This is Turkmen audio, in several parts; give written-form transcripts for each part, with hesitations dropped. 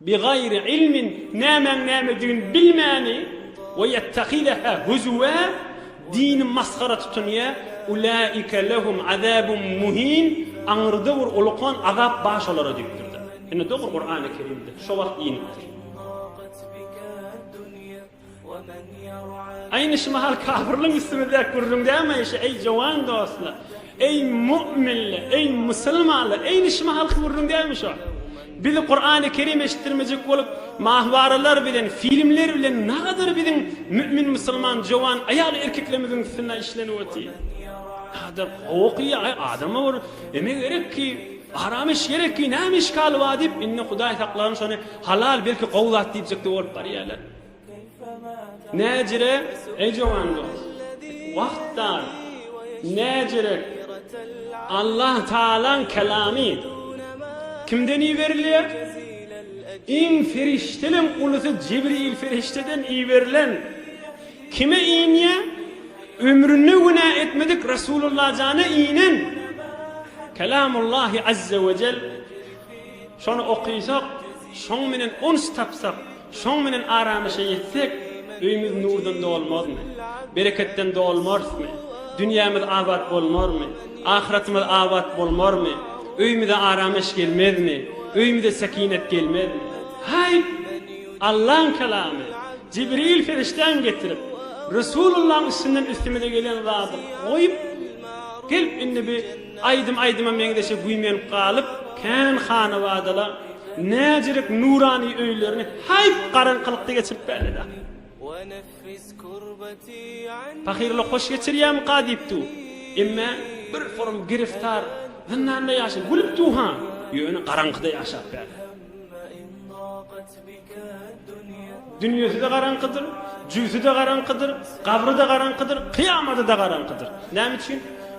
Bigaýri ilmin, nämäň nämedigini bilmäni, we ýettehizeha huzuwa, dini masgara tutunýa, ulaike lehum azabun muhin, aňyrda bir ulukan azap bar şolara diýipdir-de. Ine dogry Kurany Kerimde şo wagt inipdir. Aýny şu mahal kafirliň üstümizdäki gürrüň dälmi şu eý jowan dostlar, eý mu'minler, eý musulmanlar, eýni şu mahalky gürrüň dälmi şu? Bizi Kurany Kerim eşitdirmejek bolup mahwaralar bilen, filmler bilen nagadar biziň mü'min musulman jowan aýal erkeklerimiziň üstünde işlenip otyr. Adam gowy okyýar, aý adama bir eme gerek ki, aram iş gerek ki, näme işgali bar diýip, indi Hudaý saklasyn şony halal belki gowy zat diýjekde bolup barýarlar. Näjire, eý jowan dost, wagt dar, näjirek Allah Tagalaň kelamy kimden iberilýär? Iň perişdeleň ulusy Jibril perişdeden iberilen kime inýär? Ömründe günä etmedik Resulullah jana inen Kelamullahi azze we jel. Şony okysak, şoň menen uns tapsak, Şoň bilen aramyşa ýetsek, öýümiz nurdan dolmazmy? Bereketden dolmarysmy? Dünýämiz abat bolmarmy? Ahyratymyz abat bolmarmy? Öýümize aramyş gelmezmi? Öýümize sekinet gelmezmi? Haýp! Allaň kelamy, Jibril perişdäň getirip, Resulullaň üstünden üstümize gelen zady goýup, gelip indi bi aýdym aýdyma meňzeşe güýmenip galyp, kän hanabadala, Näjirik nurany öýlerini haýp garaňkylykda geçirip bärledi. Pahyrlar hoş geçirýärmika diýip dur. Emme bir forum giriftar zyndanda ýaşap gülüp dur ha, ýöne garaňkyda ýaşap bärde. Dünýesi-de garaňkydyr, jübsi-de garaňkydyr, gabry-da garaňkydyr, kyýamaty-da garaňkydyr. Näme üçin?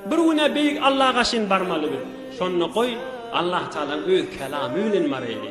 Bir gün-ä beýik Alla gaşyn barmaly biz. Şonda goý, Allatagalaň öz kelamy bilen baraýly.